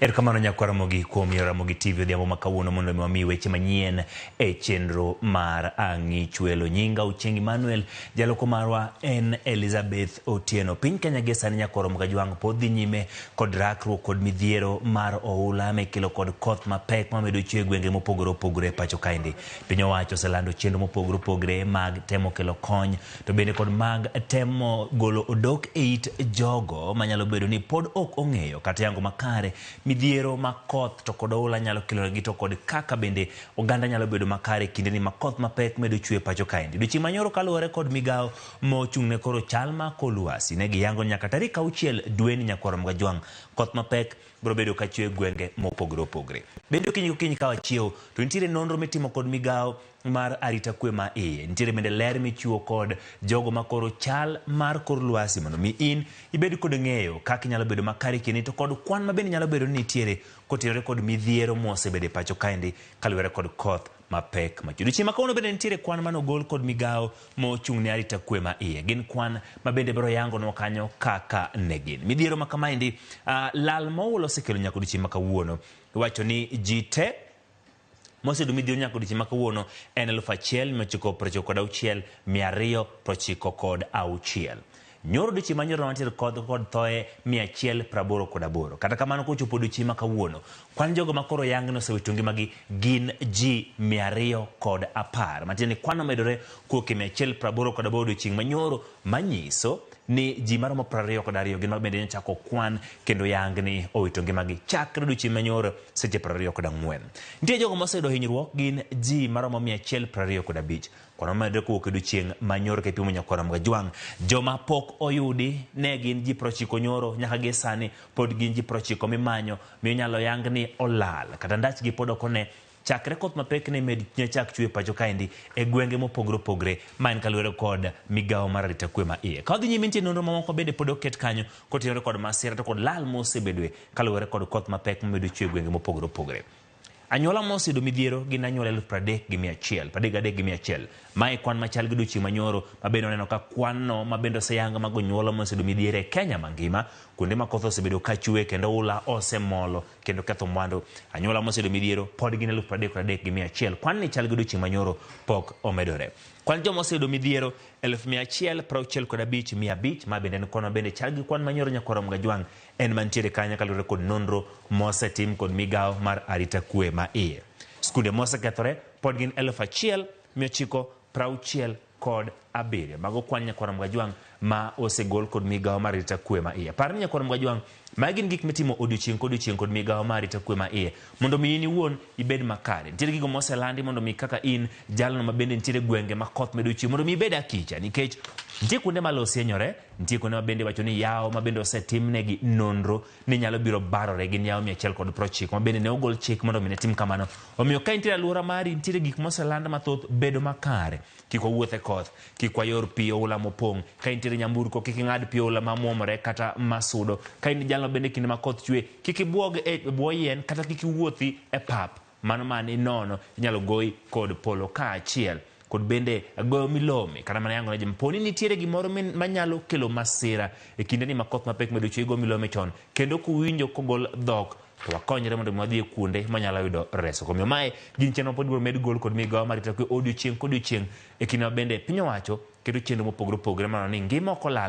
Erokamano nyakwar Ramogi kuom yiero Ramogi TV odhiambo ma kawuono mondo mi wami weche manyien e chenro mar Ang'ich Welo. Nyinga Ochieng Emmanuel, jaloko marwa en Elizabeth Otieno. Piny Kenya gie sani nyakwar Ramogi Ajwang' pod dhi nyime kod rakruok kod midhiero mar oula mikelo kod koth mapek mamedo chwe e gwenge mopogore opogore e pacho kaendi. Piny owacho oselando chenro mopogore opogore mag temo kelo kony to bende kod mag temo golo odok e it jogo manyalo bedo ni pod ok ong'eyo kata yango makare midhiero ma koth to kod oula nyalo kelonegi to kod kaka bende oganda nyalo bedo makare e kindeni ma koth mapek medo chwe e pacho kaendi. Odiochieng' manyoro kaluwore kod migawo mochung' ne koro chal ma kor lwasi ne giyango ni nyaka tarik auchiel dweni nyakwar Mgajwang' koth mapek biro bedo ka chwe e gwenge mopogore opogore. Bende okinyi kokinyi ka wachiewo to nitiere nonro mitimo kod migawo mar arita kwe ma iye. Nitiere bende ler michiwo kod jogo makoro chal mar kor lwasi mondo mi in ibed kod ng'eyo kaka inyalo bedo makare kini to kod kwan ma bende nyalo bedo ni nitiere kotenore kod midhiero mosebedo e pacho kaendi kaluwore kod koth mapek machwe. Odiochieng' ma kawuono bende nitiere kwan mane ogol kod migawo mochung' ne arita kwe ma iye. Gin kwan ma bende biro yangonwa kanyo kaka ne gin. Midhiero ma kamaendi lal ma oula osekelo nyaka odiochieng' ma kawuono. Iwacho ni ji te moseyudo midhiero nyaka odiochieng' ma kawuono en 1996,296. Nyoro odiochieng' ma nyoro wantiere kod thoe 188. Kata kamano kochopo odiochieng' ma kawuono, kwan jogo ma koro yang ni osewito ngimagi gin ji 210. Matiende ni kwan omedore kowuok e 188 odiochieng' ma nyoro, manyiso ni ji maromo 22 gin ma bende nyochako kwan kendo yang ni owito ngimagi chakre odiochieng' ma nyoro seche 24. Nitie jogo moseyudo hinyruok gin ji maromo 125. Kwan omedore kowuok e odiochieng' ma nyoro kipimo nyakwar Mgajwang'. Joma pok oyudi ne gin ji 90 nyoro nyaka gi sani pod gin ji 90 mimanyo miyo inyalo yang ni olal kata ndachgi pod ok one chakre koth mapek ne med ne chak chwe pacho kaendi e gwenge mopogore opogore ma en kaluwore kod migawo mar arita kwe ma iye. Ka wadhi nyime nitie nonro mamoko bende pod oket kanyo kotenore kod masira to kod lal mosebedoe kaluwore kod koth mapek mamedo chwe e gwenge mopogore opogore. Anyuola moseyudo midhiero gin anyuola 30,100, 33,100. Mae kwan machal gi odiochieng' manyoro ma bende waneno ka kwan no ma bende oseyang mag onyuola moseyudo midhiero e Kenya mangima, kuonde ma koth osebedo ka chwe kendo oula osemolo kendo ketho mwandu. Anyuola moseyudo midhiero pod gin 33,100. Kwan ni chal gi odiochieng' manyoro pok omedore. Kwan joma oseyudo midhiero 165,500, ma bende en kwan ma bende chal gi kwan manyoro nyakwar Mgajwang' en mantiere kanyo kaluwore kod nonro mosetim kod migawo mar arita kwe ma iye. Skunde mosekethore pod gin 1967. Mago kwan nyakwar Mgajwang' ma osegol kod migawo mar arita kwe ma iye. Par ni nyakwar Mgajwang', magi gin gik mitimo odiochieng' kodiochieng' kod migawo mar arita kwe ma iye mondo mi in iwuon ibed makare. Nitiere gigo moselandi mondo mi kaka in jalno ma bende nitiere gwenge ma koth medo chwe mondo mi ibed akicha nikech nitie kuonde ma lowo sienyore, nitie kuonde ma bende iwacho ni yawo ma bende osetimnegi nonro ni nyalo biro barore gin yawo 190 ma bende ne ogol chik mondo mi ne tim kamano. Omiyo ka intiere alwora mari nitiere gik moseland mathoth bedo makare. Kik wawuoth e koth, kik wayor pi oula mopong', ka intiere nyamburko kik ing'ad pi oula mamuomore kata masudo. Ka in jalno bende kinde ma koth chwe kik ibuog e bwo yien kata kik iwuothi e pap. Mano mani nono inyalo goyi kod polo kaachiel kod bende goyo milome kata mana yango ne ji poni nitiere gimoro manyalo kelo masira e kinde ni ma koth mapek medo chwe igo milome chon kendo kuwinjo kogol dhok to wakonyre mondo mi wadhi e kuonde manyalo yudo resruok. Omiyo mae gin chenro mapod ibiro med gol kod migawo mar arita kwe odiochieng' kodiochieng' e kinde ma bende piny owacho keto chenro mopogore opogore mondo ni ngima ok olal.